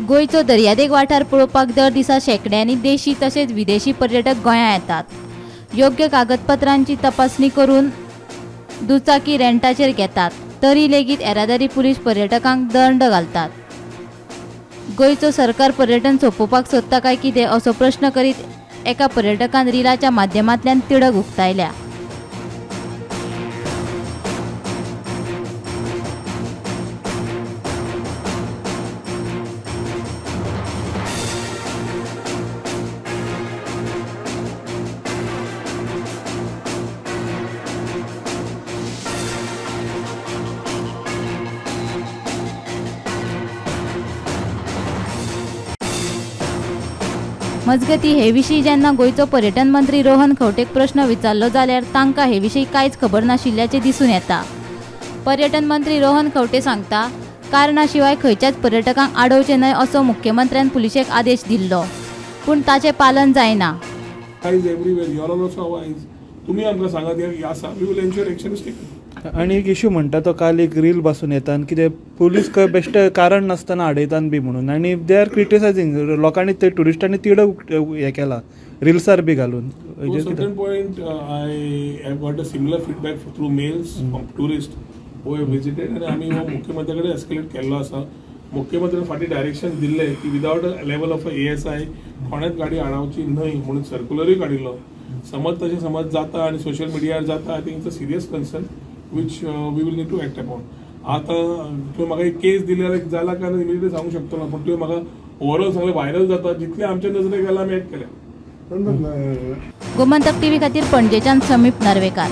गोंयचो दर्यादेग वाठार पळोवपाक दर दिसा शेंकड्यांनी देशी तशेंच विदेशी पर्यटक गोंया येतात. योग्य कागदपत्रांची तपासणी करून दुचाकी रेंटाचेर घेतात, तरी लेगीत येरादारी पुलीस पर्यटकांक दंड घालतात. गोंयचो सरकार पर्यटन सोंपोवपाक सोदता काय कितें असो प्रश्न करीत एका पर्यटकान रिलाच्या माध्यमांतल्यान तिडक उक्तायल्या. मजगती हे विशीं जेन्ना गोंयचो पर्यटन मंत्री रोहन खंवटेक प्रश्न विचारलो जाल्यार तांकां हे विशीं कांयच खबर नाशिल्ल्याचें दिसून येता. पर्यटन मंत्री रोहन खंवटे सांगता, कारणा शिवाय खंयच्याच पर्यटकांक आडोवचें न्हय असो मुख्यमंत्र्यान पुलिशेक आदेश दिल्लो, पूण ताचें पालन जायना. तुमी आमकां सांगात आसा, we will ensure action is taken. आनी एक इशू म्हणटा तो काल एक रील बसून येता कितें पुलीस खंय बेश्टे कारण नासतना आडयतात बी म्हणून, आनी they are criticising लोकांनी ते ट्युरिस्टांनी तिडक हें केला रिल्सार बी घालून. Certain point I have got a similar feedback through mails from tourist who have visited, आनी आमी हो मुख्यमंत्र्या कडेन एस्केलेट केल्लो आसा. मुख्यमंत्र्यान फाटीं डायरेक्शन दिल्लें की without a level of ASI कोणेच गाडी आडावची न्हय म्हणून सर्क्युलरूय काडिल्लो. समज तशें समज जाता आनी सोशल मिडियार जाता, I think it's a serious concern which we will need to act upon. आतां तुवें म्हाका एक केस दिली जाल्यार जाला काय ना इमिडिएटली सांगूंक शकतलो ना, पूण तुवें म्हाका ओवरऑल सांगलें व्हायरल जाता, जितलें आमच्या नजरेक गेलां आमी एक्ट केलें. गोमंतक टीव्ही खातीर पणजेच्यान समीप नार्वेकार.